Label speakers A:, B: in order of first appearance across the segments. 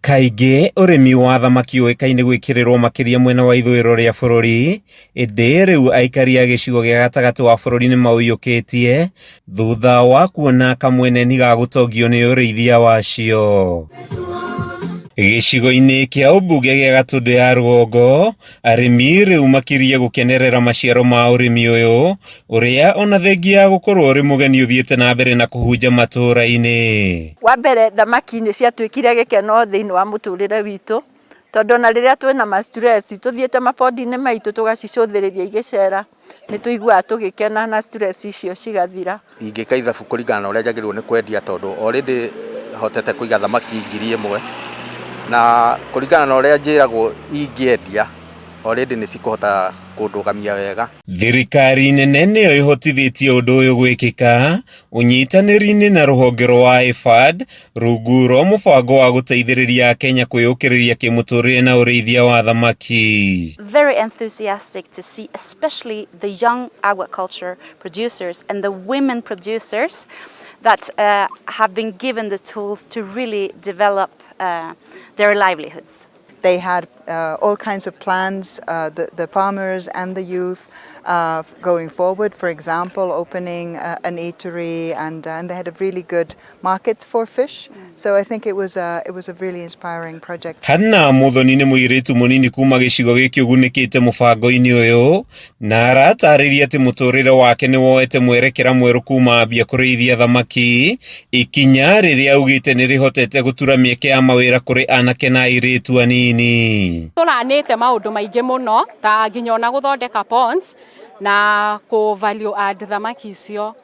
A: Kaingĩ ũrĩmi wa thamaki ũĩkaine gwĩkĩrĩrwo makĩria mwena wa ithũĩro rĩa bũrũri, ĩndĩ rĩu aikari a gĩcigo gĩa gatagatĩ wa bũrũri nĩmaũiyũkĩtie thutha wa kuona kamweneni ga gũtongio nĩ ũrĩithia wacio. Gĩcigo-inĩ kĩa ũmbunge gĩa Gatũndũ ya rũgongo, arĩmi rĩu makirie gũkenerera maciaro ma ũrĩmi ũyũ, ũrĩa ona thengia ya gũkorwo ũrĩ mũgeni ũthiĩte na mbere na kũhunja matũũra-inĩ.
B: Wa mbere thamaki nĩ ciatuĩkire gĩkeno thĩinĩ wa mũtũrĩre witũ, tondũ ona rĩrĩa twĩna ma stress tũthiĩte mabondi-inĩ maitũ tũgacicũthĩrĩria igĩcera, nĩ tũiguaga tũgĩkena na stress icio cigathira.
C: Ingĩka ithabu kũringana na ũrĩa njagĩrĩirwo nĩ kwendia tondũ already hotete kũiga thamaki 1000 na kũringana na ũrĩa njĩragwo ingĩendia already nĩ cikũhota kũndũgamia wega.
A: Thirikari nene nĩyo ĩhotithĩtie ũndũ ũyũ gwĩkĩka ũnyitanĩri-inĩ na rũhonge rwa IFAD rungu rwa mũbango wa gũteithĩrĩria Akenya kwĩyũkĩrĩria kĩmũtũrĩre na ũrĩithia wa thamaki.
D: Very enthusiastic to see especially the young aquaculture producers and the women producers that have been given the tools to really develop their livelihoods.
E: They had all kinds of plans, the farmers and the youth, going forward. For example, opening an eatery, and they had a really good market for fish. So I think it was a really inspiring project.
A: Hanna Muthoni nĩ mũirĩtu mũnini kuma gĩcigo gĩkĩ ũgunĩkĩte mũbango-inĩ ũyũ na aratarĩria atĩ mũtũrĩre wake nĩ woete mwerekera mwerũ kuma ambia kũrĩithia thamaki, ikinya rĩrĩa augĩte nĩ rĩhotete gũtura mĩeke ya mawĩra kũrĩ anake na airĩtu anini.
F: Tũranĩte maũndũ maingĩ mũno ta nginya ona gũthondeka ponds na kũ value add thamaki icio.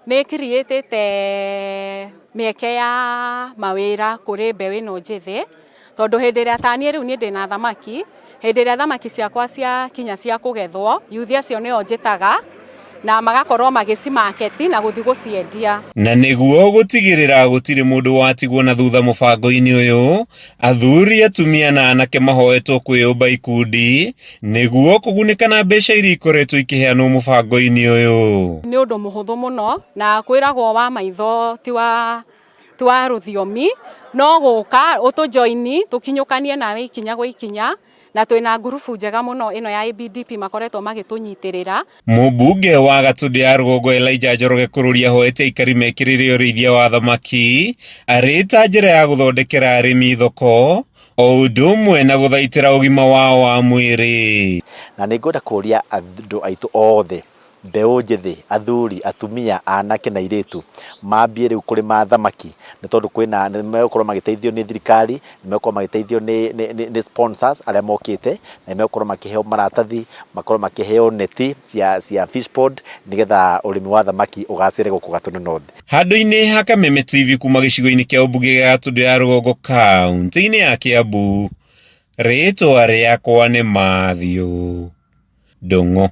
F: Nĩ create mĩeke ya mawĩra kũrĩ mbeũ ĩno njĩthĩ, tondũ hĩndĩ ĩrĩa ta niĩ rĩu niĩ ndĩna thamaki, hĩndĩ ĩrĩa thamaki ciakwa ciakinya cia kũgethwo, yuthi acio nĩo njĩtaga na magakorwo magĩci market na gũthiĩ gũciendia.
A: Na nĩguo gũtigĩrĩra gũtirĩ mũndũ watigwo na thutha mũbango-inĩ ũyũ, athuri, atumia na anake mahoetwo kwĩyũmba ikundi nĩguo kũgunĩka na mbeca iria ikoretwo ikĩheanwo mũbango-inĩ ũyũ.
F: Nĩ ũndũ mũhũthũ mũno na kwĩragwo wa maitho ti wa rũthiomi, no gũka ũtũjoini tũkinyũkanie nawe ikinya gwa ikinya, na twĩna ngurubu njega mũno ĩno ya ABDP makoretwo magĩtũnyitĩrĩra.
A: Mũmbunge wa Gatũndũ ya rũgongo Elijah Njoroge kũrũria ahoete aikari mekĩrĩre ũrĩithia wa thamaki arĩ ta njĩra ya gũthondekera arĩmi thoko o ũndũ ũmwe na gũthaitĩra ũgima wao wa mwĩrĩ.
G: Na nĩ ngwenda kũria andũ aitũ othe, mbeũ njĩthĩ, athuri, atumia, anake na airĩtu, mambie rĩu kũrĩma thamaki, nĩ tondũ kwĩna nĩ megũkorwo magĩteithio nĩ thirikari, nĩ megũkorwo magĩteithio nĩ sponsors arĩa mokĩte, na nĩ megũkorwo makĩheo maratathi, makorwo makĩheo neti cia fish pond, nĩgetha ũrĩmi wa thamaki ũgacĩre gũkũ Gatũndũ North.
A: Handũ-inĩ ha Kameme TV kuma gĩcigo-inĩ kĩa ũmbunge gĩa Gatũndũ ya rũgongo kaunti-inĩ ya Kiambu, rĩtwa rĩakwa nĩ Matthew Ndung'u.